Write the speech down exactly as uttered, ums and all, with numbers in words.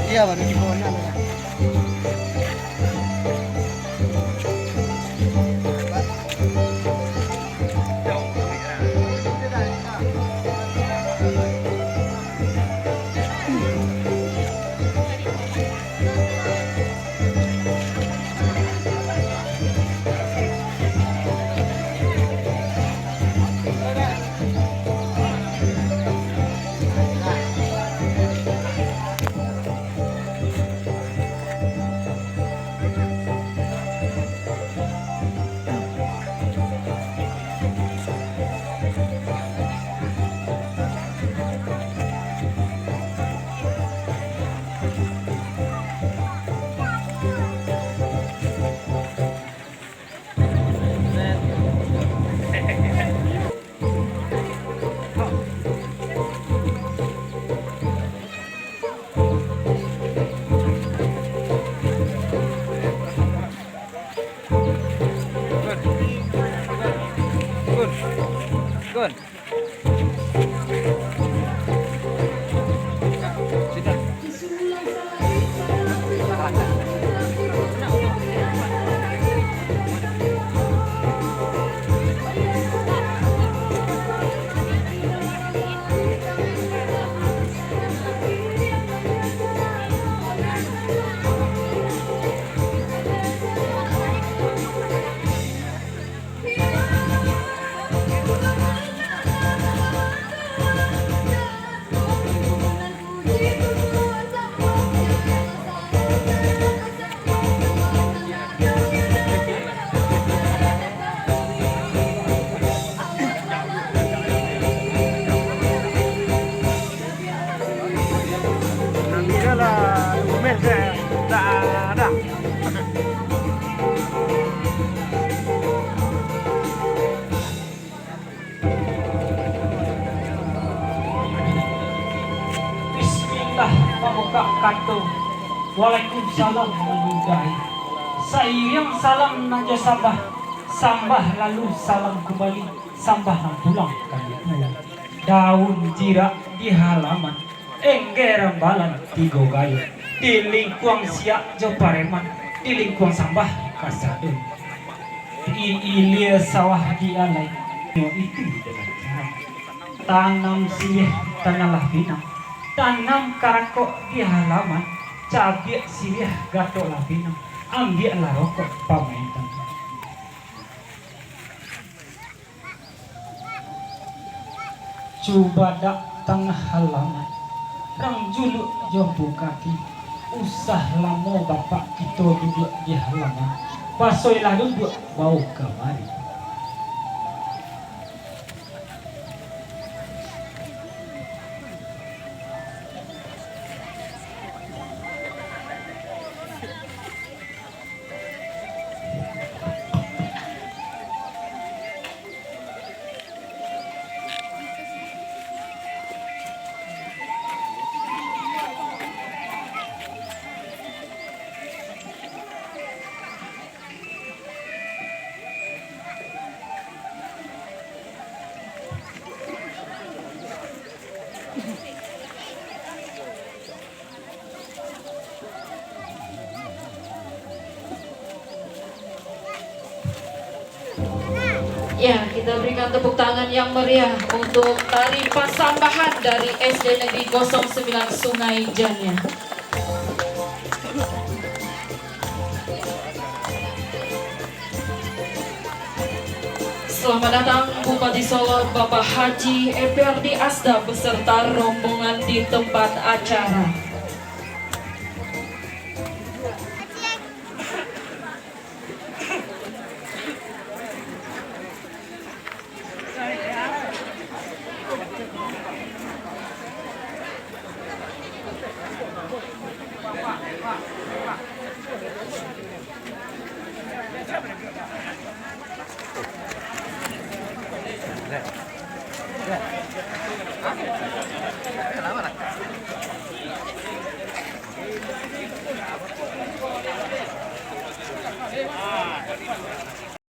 Iya, baru di bawahnya ada. Gun. Gun. Gun. Sini. Bismillah, mambukak kato. Waalaikumsalam, manyudahi. Sairiang salam nan jo sambah, sambah lalu salam kumbali, sambah nan pulang ka dipulo. Daun jirak di halaman, Engge rambalan tigo gayo, di lingkuang siak jo pareman, di lingkuang sambah kasado. Di ilia sawah di alai, nyo itu dengan carang. Tanam siriah tanah lah pinang, tanam karakok di halaman, cabiak siriah gatok lah pinang, ambiaklah rokok pamaintan. Cubadak tangah halaman, rang juluk jo bukati. Usah lamo bapak kito duduak di halaman, pasoilah duduak bao kamari. Ya, kita berikan tepuk tangan yang meriah untuk tari pasambahan dari S D Negeri kosong sembilan Sungai Janiah. Selamat datang Bupati Solok Bapak Haji Eperdi Asda beserta rombongan di tempat acara.